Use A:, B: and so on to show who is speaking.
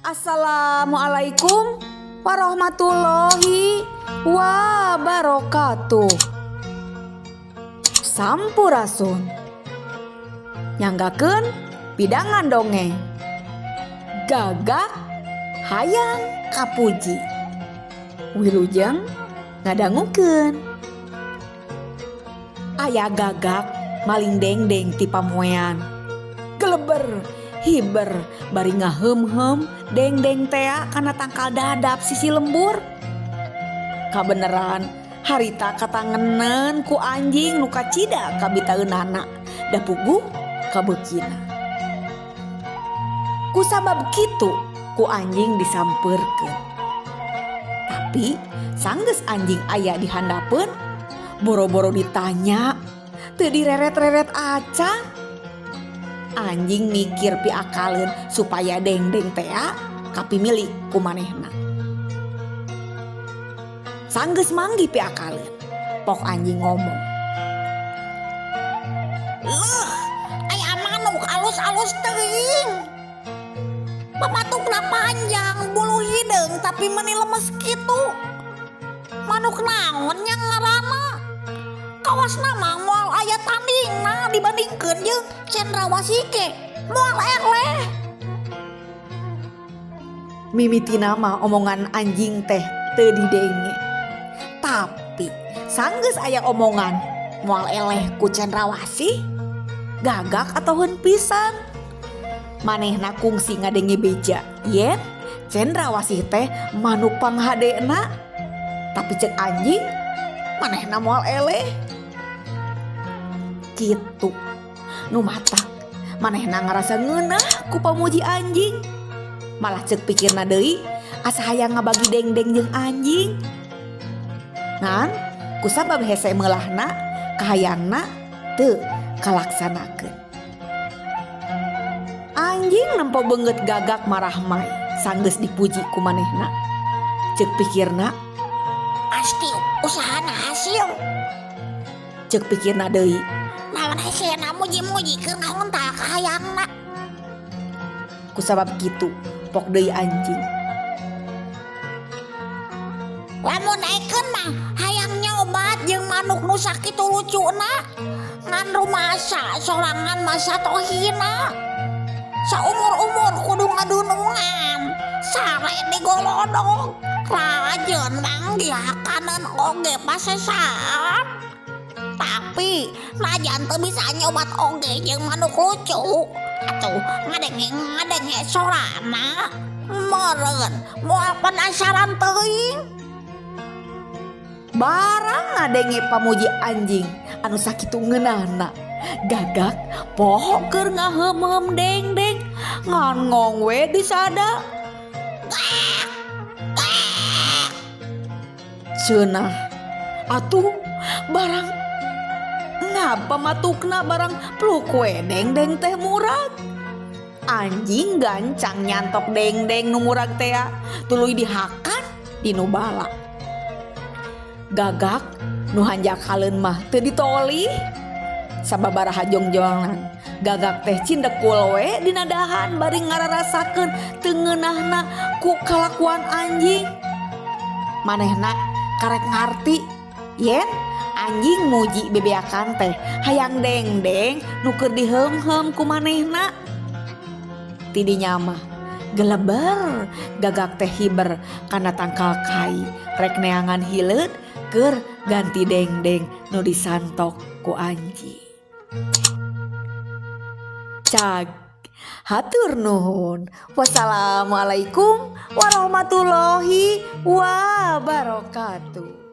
A: Assalamualaikum warahmatullahi wabarakatuh. Sampurasun. Nyanggakeun pidangan dongeng. Gagak hayang kapuji. Wilujeng ngadangukeun. Aya gagak maling dengdeng ti pamoean. Geleber hiber bari ngaheum-heum dengdeng tea kana tangkal dadap sisi lembur. Kabeneran harita katangenan ku anjing nu kacida kabitaeunana da puguh kabeukina. Kusabab kitu ku anjing disampeurkeun. Tapi sanggeus anjing aya di handapeun, boro-boro ditanya, teu direret-reret acan. Anjing mikir piakaleun supaya dengdeng tea kapimilik ku manehna. Sanggeus manggih piakaleun, pok anjing ngomong.
B: Leuh, aya manuk alus-alus teuing. Pamatukna panjang, bulu hideung tapi meni lemes kitu. Manuk naon nya ngaranna? Kawasna mah moal aya tandingna dibandingkeun jeung cendrawasih ge moal eleh.
A: Mimitina mah omongan anjing teh teu didenge. Tapi sanggeus aya omongan moal eleh ku cendrawasih, gagak atoheun pisan. Manehna kungsi ngadenge beja yen cendrawasih teh manuk panghadena. Tapi cek anjing manehna moal eleh. Kitu nu matak manehna ngarasa ngeunah ku pamuji anjing. Malah cek pikirna deui asa hayang ngabagi dengdeng jeung anjing. Ngan kusabab hese meulahna kahayangna teu kalaksanakeun. Anjing nempo beungeut gagak marahmai sanggeus dipuji ku manehna. Cek pikirna,
B: Pasti usahana hasil.
A: Cek pikirna deui,
B: Naon hesena muji-muji keur ngahontal kahayangna.
A: Kusabab kitu pok deui anjing.
B: Lamun daekeun mah hayang nyobat jeung manuk nu sakitu lucuna. Ngan rumasa sorangan masa tohina. Saumur-umur kudu ngadunungan. Sare digolodog. Rajeun manggihakaneun oge pasesaan. Tapi najan teu bisa nyobat oge jeung manuk lucu. Atuh ngadenge-ngadenge sorana. Meureun moal penasaran teuing.
A: Barang ngadenge pamuji anjing anu sakitu ngeunahna, gagak poho keur ngaheum-heum dengdeng ngan ngong we disada. Ceunah atuh barang ngab pamatukna barang pluk we dengdeng teh murag. Anjing gancang nyantok dengdeng nu murag tea tuluy dihakan dinu bala. Gagak nu hanjakaleun mah teu ditolih. Sababaraha jongjongan gagak teh cindekul we dina dahan bari ngararasakeun teu ngeunahna ku kalakuan anjing. Manehna karek ngarti yen anjing muji bebeakan teh hayang dengdeng nu keur diheum-heum ku manehna. Tidinya mah geleber gagak teh hiber kana tangkal kai rek neangan hileud keur ganti dengdeng nu disantok ku anjing. Cag hatur nuhun. Wassalamualaikum warahmatullahi wabarakatuh.